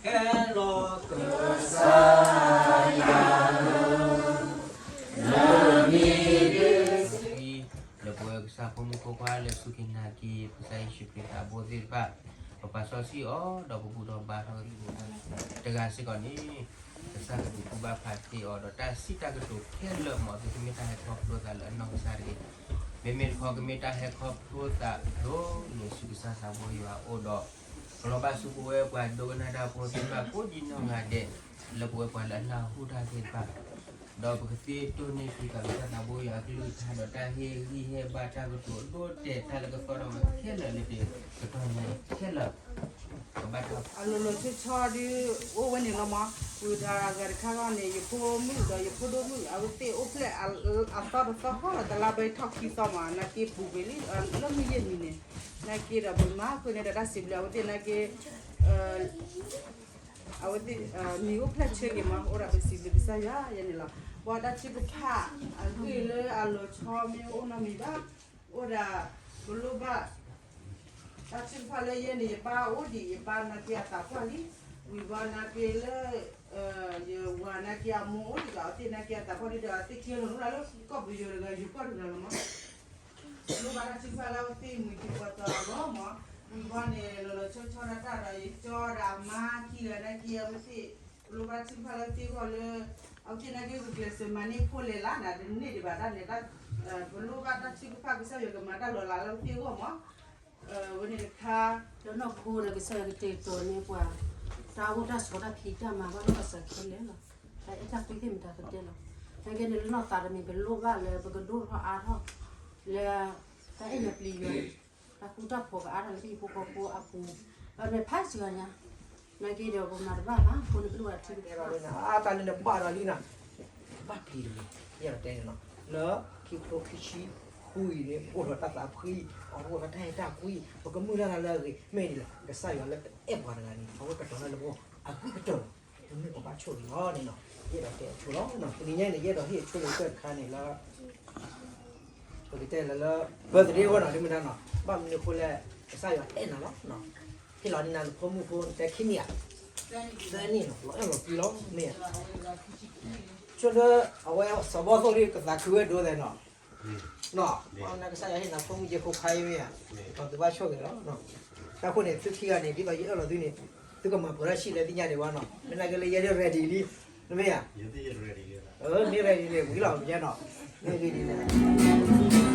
ဟဲလီၤကစၢ်ယွၤဧၢ, လၢပဝဲကစၢ်ဖိမုၣ်ဖိခွါလၢစူၢ်က့ၤနာ်က့ၤ ကစၢ်ယ့ၣ်ၡူးခရံာ်သးဘိသ့ၣ်တဖၣ်, ပပာ်စီဆှံအီၤ ဒီးပဘူၣ်ထီၣ်ဘါထီၣ်တဂၤစ့ၢ်ကီးန့ၣ်, ကစၢ်ကဒုးကူၣ်ဘၣ်ဖးသ့အီၤ ဒီးတၢ်စံးတၢ်ကတိၤခဲလၢာ် မ်သုကမ့ၢ်တၢ်ဟဲခီဖျိသးလၢအနီၢ်ကစၢ်တဂ့ၤ, မ့မ့ၢ်တခီကမ့ၢ်တၢ်ဟဲခီဖျိသးဖျိလၢ ဆူကစၢ်သးဘိယွၤအအိၣ်ဒီး ကလီၤဘၣ်ဆူပဝဲပှၤဒိကနၣ်တၢ်ဖိသ့ၣ်တဖၣ် ကိးဒံနီၢ်ဂၤဒဲး, လၢပဝဲပှၤလၢအနၢ်ဟူတၢ်သ့ၣ်တဖၣ်, ဒီးပကသ့တိၢ်န့ၢ်သုသးလၢတၢ်သးဘိယွၤအကလုၢ်ကထါ ဒီးတၢ်ဟ့ၣ်ဂံၢ်ဟ့ၣ်ဘါ တၢ်ကတိၤအဒိအတဲာ် တၢ်လၢကသီထီၣ်ဝဲခဲလၢာ်လၢတကတီၢ်ညါခဲလၢာ်, ကဘၣ်တၢ်အလီၤလီၤဆီဆီဒုးအိၣ်ဝဲန့ၣ်လီၤမး, ဝံၤဒီးအဂၤတခါဂီၢ်န့ၣ် ယဖိမုၣ်ဒီးယဖိဒိၣ်မုၣ် အဝဲသ့ၣ်အိၣ်ဖျဲၣ်အသီတသီဃီလီၤ, တလါဘၣ်ထီၣ်ခံသီမး, နာ်က့ပူၤကွံာ်လံ လၢမုၢ်ယဲၢ်နံၤန့ၣ်, နာ်က့ဒီး ပမၤဃုာ်န့ၣ်ဒီးတၢ်စံးဘျုးအဝဲသ့ၣ်နာ်က့ အဝဲသ့ၣ် မံၤအိၣ်ဖျဲၣ်ဆၢက့ၤမး အိၣ်ဒီးပစံးဘျုးကစၢ်ယွၤယဲန့ၣ်လီၤ. ပှၤတၢ်ထုကဖၣ်အဂ့ၢ်လၢအလီၤဆီမ့ၢ်အိၣ်နီတမံၤဘၣ်, အိၣ်ဒီး ပလိၣ်ဘၣ် တၢ်ထုကဖၣ်လၢယဲန့ၣ် ယပၢ်အိၣ်ဒံး ယပၢ်နာ်က့အသးပှၢ်လံ, ဝံၤဘီနာ်က့လၢ ယဝၤနာ်က့အမိၢ်အိၣ်ဒံးဒီး အဝဲသ့ၣ်နာ်က့အသးပှၢ်ဒံးဒီး အဝဲသ့ၣ်ကဲလီၤလၢကီၢ်ပယီၤတဂၤ ယိၤကီၢ်တဂၤလီၤမး လိၣ်ဘၣ်တၢ်ထုကဖၣ်လၢအဝဲသ့ၣ်မုၢ်တံၤပှၤတီၤအဂီၢ်မး, ဝံၤဘီန့ၣ် လီၤလီၤဆီဆီဒၣ်တၢ်ဒီး ယကၠီဒီးအမါခံဂၤနာ်က့ အဝဲသ့ၣ် ပလိၣ်ဘၣ်တၢ်ထုကဖၣ်လၢအဝဲသ့ၣ်အဂီၢ်လၢ အဝဲသ့ၣ်နာ်က့ဂုာ်ကျဲးစၢးမၤန့ၢ်ဖိလဲၤလၢနၤ တန့ၢ်ဒံးဘၣ်တၢ်န့ၣ် ပလိၣ်ဘၣ်တၢ်ထုကဖၣ်ကစၢ်ယွၤကမၤတၢ်လီၤလးလၢအဝဲသ့ၣ်အဂီၢ်မး, အဝဲန့ၣ်တခါ လၢနီၢ်ခိဒီးကစၢ်ယွၤကတဲာ်ကတီၤန့ၢ်ပှၤ တၢ်အိၣ်တၢ်ဆိးတၢ်ဖံးတၢ်မၤဘၣ်လၢအစၢၤခဲလၢာ်လီၤ. တၢ်အဲၣ်တၢ်ကွံသ့ၣ်မတၤကတဲလီၤ. နာ်က့န့ၣ်လၢနီၢ်သးတမံၤ ပလိၣ်ဘၣ်လၢပကဒိၣ်ထီၣ်အါထီၣ် လၢ တၢ်အဲၣ်ယွၤပျံၤယွၤ တၢ်ဃူတၢ်ဖိးကအါထီၣ်လၢဟံၣ်ဖိဃီဖိအပူၤ အမဲာ်ဖးစှၤညါ နာ်က့ဒီးပမၤတဘၣ်ဘၣ် အဃိန့ၣ်ပလိၣ်ဘၣ်တၢ်ထုကဖၣ် တၢ်လၢနဘၣ်ဒီးလံနၤ ဘၣ်ပျံၤတဂ့ၤ ယအဲၣ်ဒိးတဲန့ၣ်လီၤ. လၢခံကထိခံဆံဃုအံၤန့ၣ် ပအိၣ်ဒီးတၢ်သးဖှံ ပအိၣ်ဒီးတၢ်အဲၣ်တၢ်ကွံ ပကမုၢ်လၢ်လၢအဂ့ၤ မ့ၢ်ဒ်လဲၣ် ကစၢ်ယွၤလၢပအဲၣ်ပှၤတဂၤန့ၣ် အဝဲကတီၤလၢလၢပဂီၢ် အဂ့ၤကတၢၢ်လီၤ. ပမ့ၢ်ပဘၣ်ဆိၣ်ဂ့ၤလီၤန့ၣ်လီၤ. ယအဲၣ်ဒိးတဲအဆိလီၤ. တနံၤညါန့ၣ် ယအဲၣ်ဒိးဟ့ၣ်အဆိလၢကတၢၢ်တခါန့ၣ်လၢ ပကတဲလၢလၢ birthday အဂီၢ်နီၤ ဒ်မ့ၢ်ဒၣ်နီၤ ဘၣ်မနုၤအဃိလဲၣ် ကစၢ်ယွၤအဲၣ်နၤလီၤ. ဟ့ၣ်လီၤန့ၢ်နၤနဖိမုၣ်ဖိ နတဲခံနံၣ်ဧါ သၢနံၣ်နီၤ လီၤအဲၣ်လီၤကွံလီၤ မ့ၢ်ဧါ. ဆိလၢ အဝဲစီၤဘီၣ်သိၣ်လံကသးခုဝဲဒိသဲးနီၤ နီၤ နကစၢ်ယွၤဟ့ၣ်နၤဖိမုၣ်ကဲခိၣ်ခါအံၤမ့ၢ်ဧါ ဒီးသုဘၣ်ဆိၣ်ဂ့ၤလီၤ. တၢ်ဃိန့ၣ် သုခံဂၤန့ၣ် ဒ်သိးယအၢၣ်လီၤသုန့ၣ် သုကမၤပှဲၤထီၣ်ဆံးလၢသ့ၣ်ညါဒံးဘၣ်နီၤ မ့ၢ်နာ်က့လၢယဲဒၣ် ready လံ နမ့ၢ်ဧါ မ့ၢ် ready န့ၣ် ဝံၤလီၤပယဲနီၤ မ့ၢ် ready န့ၣ်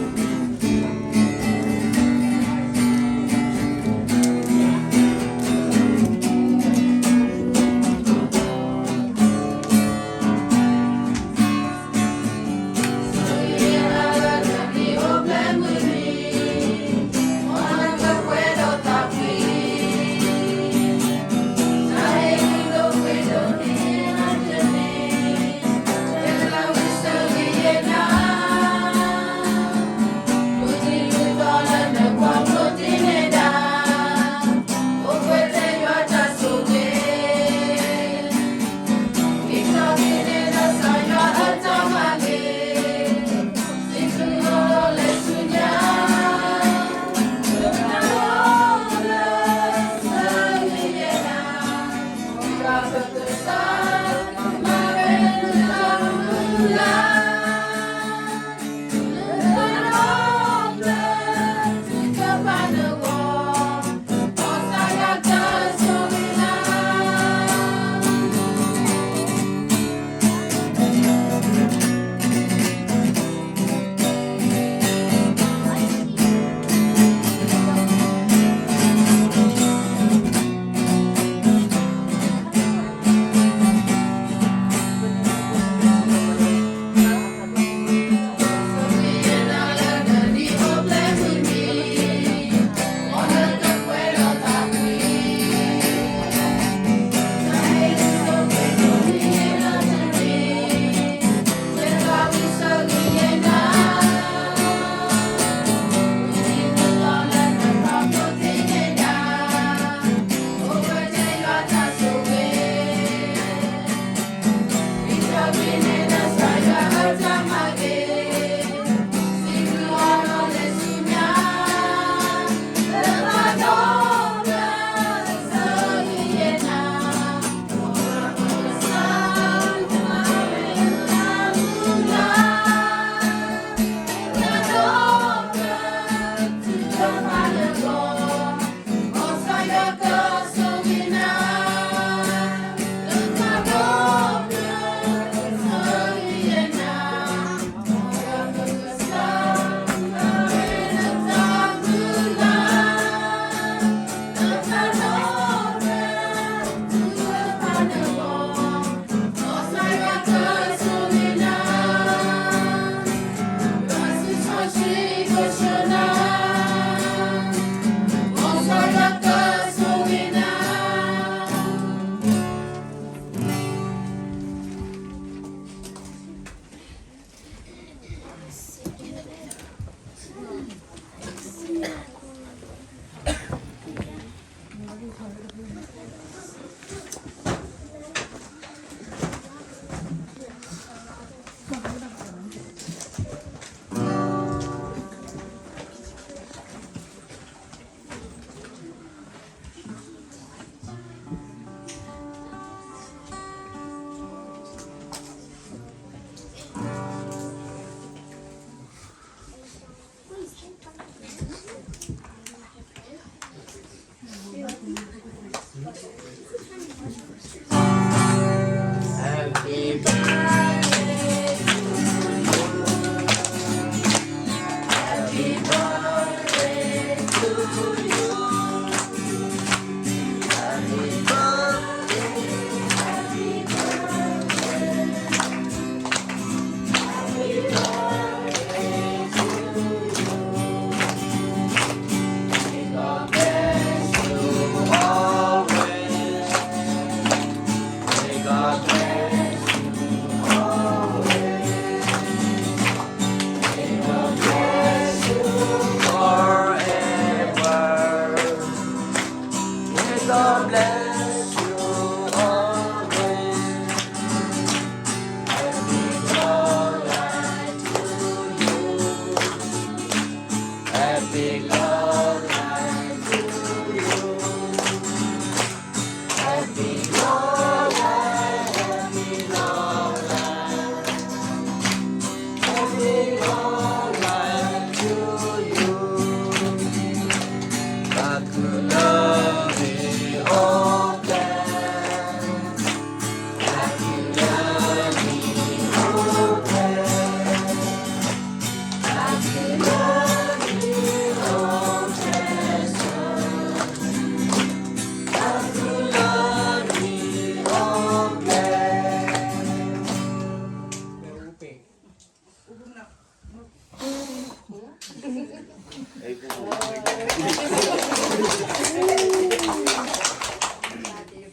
သ့ၣ်တ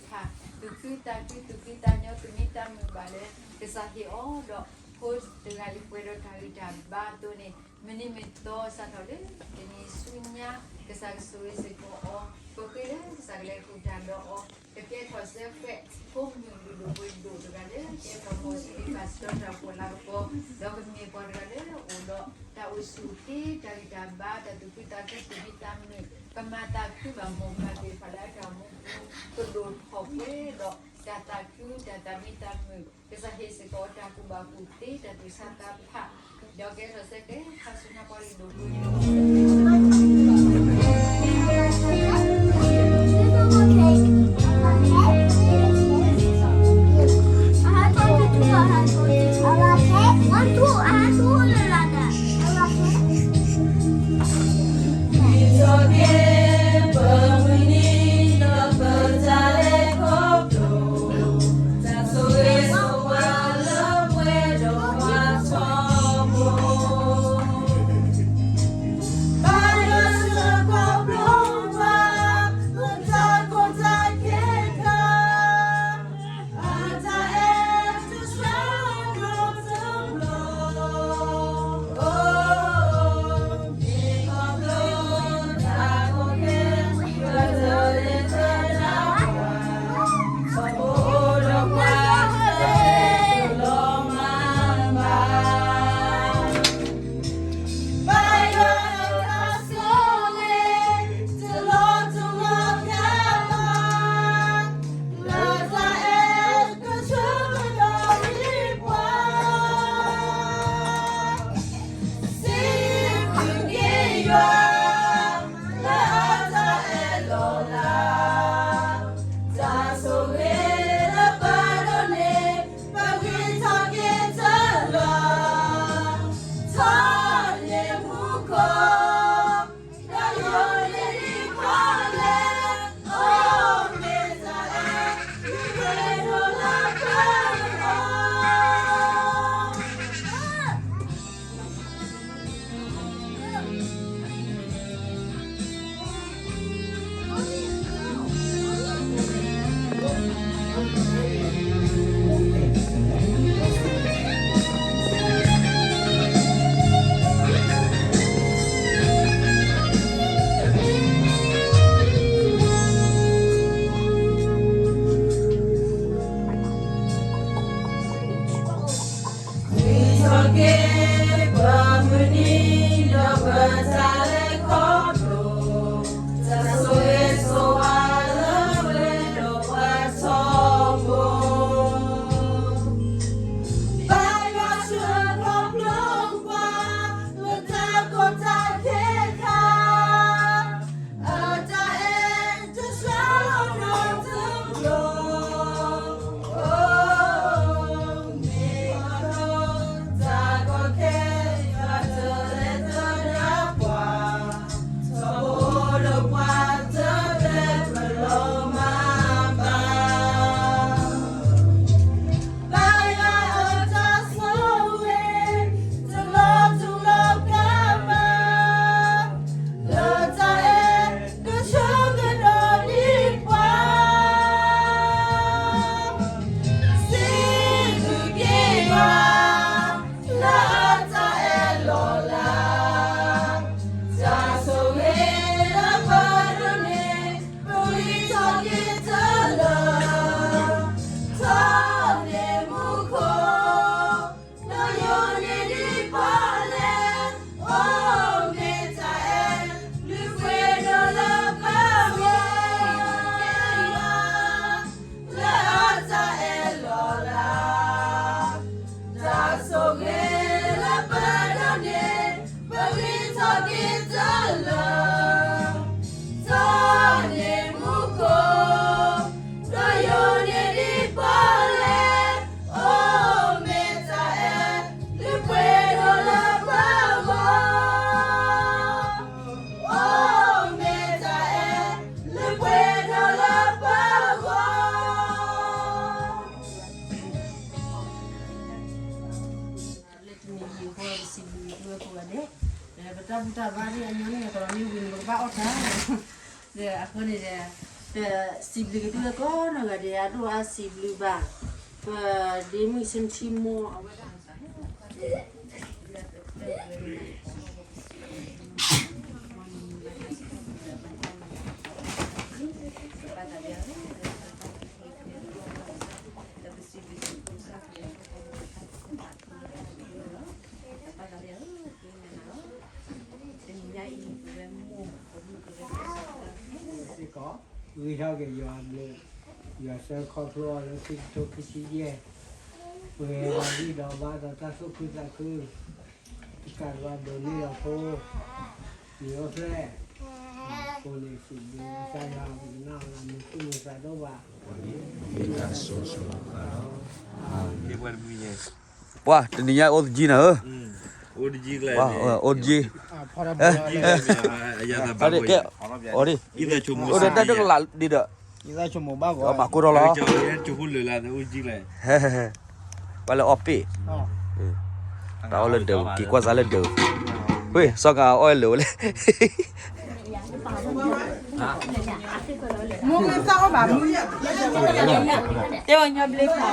ဖၣ် သူၣ်ခုသးခု သူၣ်ခုသးညီ သူၣ်မံသးမုာ်ဘၣ်လၢ ကစၢ်ဟ့ၣ်အီၤဒီး ဖိတဂၤလၢပှဲၤဒီးတၢ်ဂံၢ်တၢ်ဘါအသိးန့ၣ် မုၢ်နံၤမုၢ်သီစးထီၣ်လၢ တနံၤဆူညါ ကစၢ်ကဆိၣ်ဂ့ၤစ့ၢ်ကီးအီၤ ပဃ့လၢကစၢ်ကလဲၤဃုာ်တၢ်ဒီးအီၤ ကကဲထီၣ်စ့ၢ်ကီး ဖိမုၣ်လုၢ်ဒိၣ်ပှ့ၤဒိၣ်တဂၤလၢ ကဲထီၣ်ကီၢ်စံးလံ ပၢ်စံးထီၣ်တၢ်အိၣ်ဖှိၣ်လၤကပီၤ ဒီးကမ့ၢ်ပှၤတဂၤလၢအိၣ်ဒီး တၢ်အိၣ်ဆူၣ်အိၣ်ချ့ တၢ်ဂံၢ်တၢ်ဘါ တၢ်သူၣ်ခုသးခု သူၣ်မံသးမုာ် ကမၤသးခုဘၣ်မိၢ်ပၢ်သ့ၣ်တဖၣ်လၢအတၢ်အိၣ်မူပူၤ ကဒိၣ်ထီၣ်ပှဲၤဒီး တၢ်သးခု တၢ်သးမံသးမုာ် ကစၢ်ဟ့ၣ်စ့ၢ်ကီးတၢ်ကူၣ်ဘၣ်ကူၣ်သ့ တၢ်သူၣ်ဆါသးဖး ဒီးကဲထီၣ်စ့ၢ်ကီး ခါဆူညါပှၤလုၢ်ဒိၣ်ပှ့ၤဒိၣ် One, two, I had to hold it like that. အီၣ်တၢ်, ဒီးအဃိန့ၣ်ဒီး ပစံးဘျုးက့ၤသုဝဲကိးနီၢ်ဂၤဒဲး အဒိၣ်အါစံးဘျုးဘၣ်, ပဒ့မုၣ်ဆ့ထံမိၢ်အဝဲဒၣ် စ့ၢ်ကီး ဂံၢ်ထီၣ်က့ၤယွၤဘျုး, ယွၤဆှၢခီဖျိအီၤလၢခံကထိခံဆံယဲၢ်, ပှဲၤဒီးဂံၢ်ဒီးဘါဒီးတၢ်သူၣ်ခုသးခု, တကးဒံးဘၣ်ဒိးန့ၢ်လီၤဖိ, မံၤအိၣ်ဖျဲၣ်, အဃိန့ၣ်စံးဘျုးကစၢ်ယွၤ ပကနၣ်အီၤလၢမုာ်သူၣ်မုာ်သးဒိၣ်ဘၣ်, ပှၤတနံၤညါအိၣ်တကံနၤဧၢ, အိၣ်တကံ, အိၣ်ဒံး, အိၣ်ဒံး, အိၣ်ဒံးတၢ်ဒိၣ်ကလးဒံးဒီး, မၤကိၢ်ထီၣ်လီၤ, ပှၤလၢအီၣ်ပ့ၣ်, တၢ်အီၣ်လၢဒၢး က့ၤကွၢ်စါလၢဒၢး, ဝ့ၢ် စီၤကၤအီၣ်လၢာ်ဝဲလဲၣ်, မူမသၣ်အီၣ်ဘၣ်မူ, တဲဝဲညီဘျ့ဖီ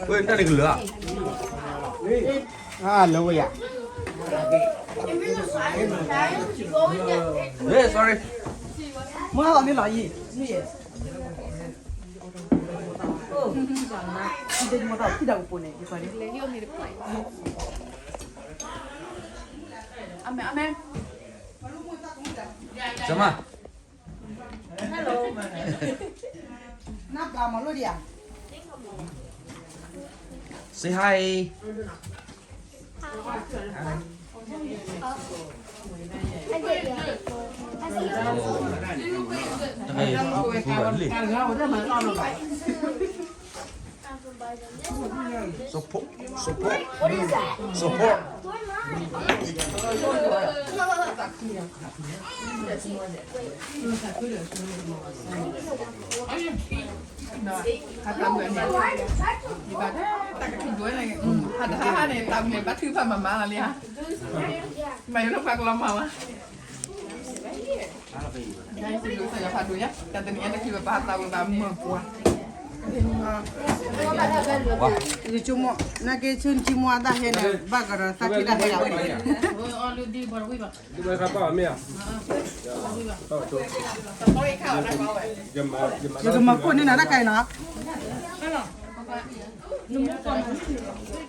ဝဲတၢ်န့ၣ်ကလၢာ်ဧါ, လၢဝဲယၤ, sorry, မ့ၢ်လီၤမ့ၢ်လီၤယံၤ, အမဲ အမဲ Hello. Say hi. Support, support, support. ဟးတဟါဟါန့ၣ် တၢ်မုၢ်န့ၣ် ဘၣ်ထုကဖၣ်မၤမၤလီၤလံဧါ, မၤယိၤလၢပှၤကလီၤမၤဝဲ, တၢ်တနံၤအံၤတချုးဘၣ်ပဟးသးဝံၤဘၣ်မုာ်ပှၤ, ယဆိကမိၣ် နာ်က့ဆူနကံမိၢ်အတၢ်ဟဲန့ၣ် ဘၣ်ကဒီးသးခုတၢ်ဟဲဒၣ်ဝဲန့ၣ်, ယကမၤကိၢ်န့ၢ်နၤတၢ်ကါအံၤနီၤ.